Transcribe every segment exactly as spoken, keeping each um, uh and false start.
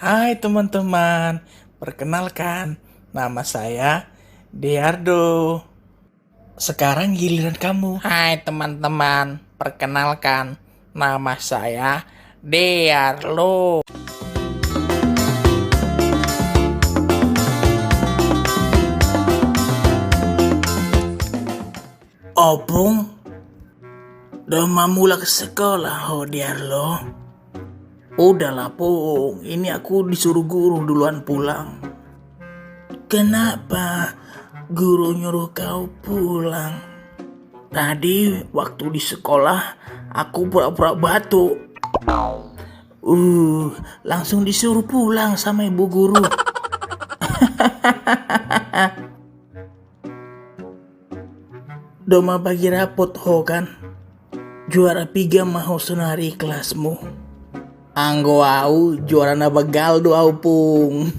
Hai teman-teman, perkenalkan, nama saya Deardo. Sekarang giliran kamu. Hai teman-teman, perkenalkan, nama saya Dearlo. Opung, doma mulak sekolah ho Dearlo? Udahlah Pung, ini aku disuruh guru duluan pulang. Kenapa guru nyuruh kau pulang? Tadi waktu di sekolah aku pura-pura batuk. Uh, langsung disuruh pulang sama ibu guru. Doma bagi rapot ho kan? Juara piga ma ho sonari kelasmu? Anggo au juara na bagal do au Pung.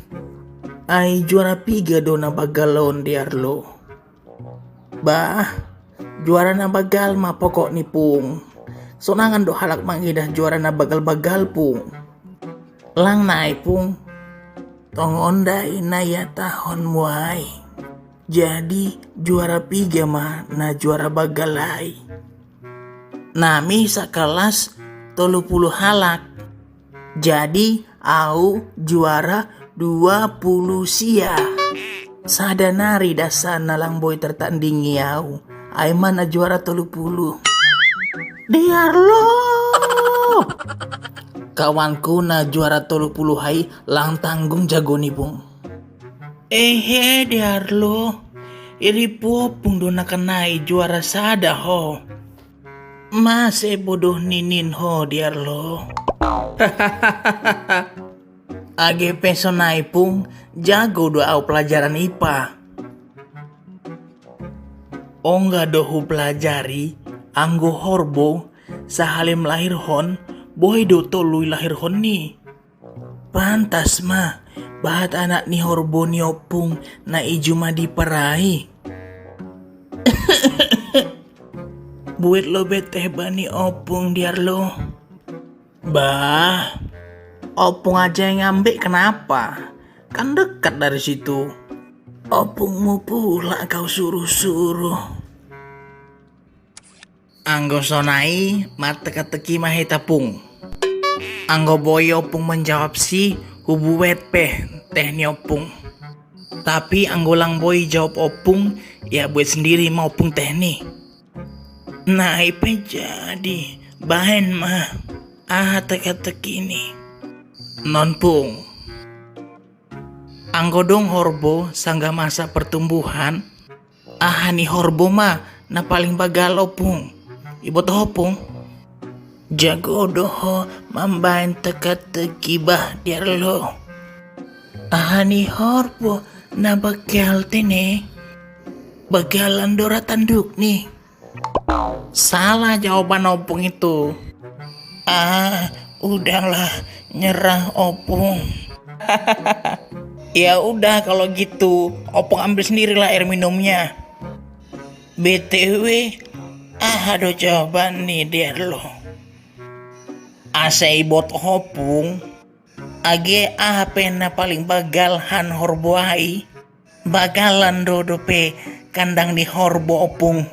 Ai juara piga do na bagal on Dearlo? Bah, juara na bagal ma pokok ni Pung. Sonangan do halak mangidah juara na bagal-bagal Pung. Lang nai Pung. Tongon dai na iatahon muai. Jadi juara piga ma na juara bagal ai. Nami sakalas tolu puluh halak. Jadi au juara dua puluh sia. Sada nari dasana lang boi tertandingi au. Ai ma na juara tolu puluh. Dearlo! Kawanku na juara tolu puluh ai lang tanggung jago ni Pung. Ehe Dearlo, iri puopung do na kanai juara sada ho. Mase bodoh ninin ho Dearlo. Age pe sonai Pung, jago do au pelajaran ipa. Ongga do hupelajari, anggo horbo, sahali melahirhon, boi do tolu ilahirhon ni. Pantas ma, bahat anak ni horbo ni opung na i juma di parai. Buet lo beteh bani opung Dearlo. Bah, opung aja yang ambek kenapa? Kan dekat dari situ. Opungmu pula kau suruh-suruh. Anggo sonai, marteka-teki ma hita Pung. Anggo boi opung menjawab si, hubuet pe teh ni opung. Tapi anggo lang boi jawab opung, ya buat sendiri ma opung teh ni. Nai pe jadi, baen ma. Aha teka-teki ni? Non Pung. Anggo dong horbo sanggah masa pertumbuhan, aha ni horbo ma na paling bagal opung? Iboto ho Pung? Jago do ho mambaen teka-teki bah Dearlo. Aha ni horbo na bagal tene? Bagalan do ra tanduk ni. Salah jawaban opung itu. Ah, udahlah, nyerah opung. Ya udah kalau gitu, opung ambil sendirilah air minumnya. B T W, aha do jawaban ni Dearlo? Asa iboto ho Pung, age aha pe na paling bagal han horbo ai, bagalan do dope kandang ni horbo opung.